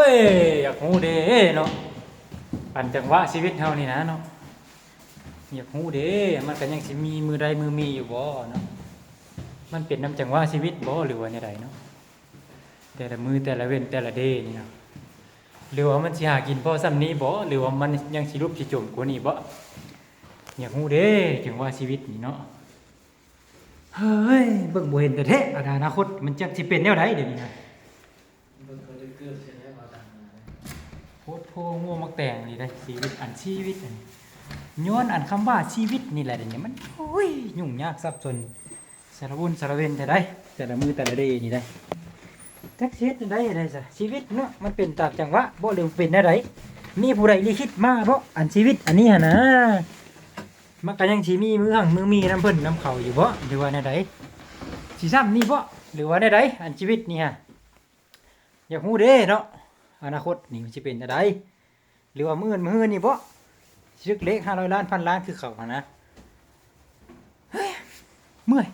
ເອີຍ ຢາກຮູ້ເດ້ເນາະ ອັນຈັງຫວະຊີວິດເຮົານີ້ນະເນາະ ຢາກຮູ້ເດ້ ມັນກະຍັງຊິມີມື້ໃດມື້ມີຢູ່ບໍ່ເນາະ? ມັນເປັນນຳຈັງຫວະຊີວິດບໍ່ ຫຼືວ່າແນວໃດເນາະ? ແຕ່ລະມື້ແຕ່ລະເວັນແຕ່ລະເດນີ້ເນາະ ຫຼືວ່າມັນຊິຫາກິນພໍສ່ຳນີ້ບໍ່ ຫຼືວ່າມັນຍັງຊິຫຼຸບຊິຈົມກວ່ານີ້ບໍ່? ຢາກຮູ້ເດ້ ຈັງຫວະຊີວິດນີ້ເນາະ. ເຮີ້ຍ ເບິ່ງບໍ່ເຫັນແທ້ໆ ອະນາຄົດມັນຈັກຊິເປັນແນວໃດດຽວນີ້ນະ. ໂພດໂພງົວໝາກແຕງນີ້ໄດ໋ ຊີວິດ ອັນຊີວິດ ອັນ ຍ້ອນອັນຄຳວ່າຊີວິດນີ້ແຫຼະ ດຽວນີ້ມັນ ໂອ້ຍ ຫຍຸ້ງຍາກສັບສົນ ສາລະວົນສາລະເວັນແທ້ໃດ໋ ແຕ່ລະມື້ແຕ່ລະເດນີ້ໄດ໋ ຈັກຊິເຮັດຈັ່ງໃດໃດຊະ ຊີວິດເນາະ ມັນເປັນຕາມຈັງຫວະບໍ່ ຫຼືເປັນແນວໃດ? ມີຜູ້ໃດລິຂິດມາບໍ່ ອັນຊີວິດອັນນີ້ຫັ້ນນະ? ມັນກະຍັງຊິມີມື້ຮັ່ງມື້ມີນຳເພິ່ນນຳເຂົາຢູ່ບໍ່ ຫຼືວ່າແນວໃດ? ຊິຊ່ຳນີ້ບໍ່ ຫຼືວ່າແນວໃດ? ອັນຊີວິດນີ້ຫັ້ນ ຢາກຮູ້ເດ້ເນາະ ອະນາຄົດນີ້ມັນຊິເປັນແນວໃດ ຫຼືວ່າມື້ອື່ນມື້ຮືນີ້ບໍ່ ຊິຖືກເລກຫ້າຮ້ອຍລ້ານພັນລ້ານຄືເຂົາຫັ້ນນະ. ເຮີ້ຍ ເມື່ອຍ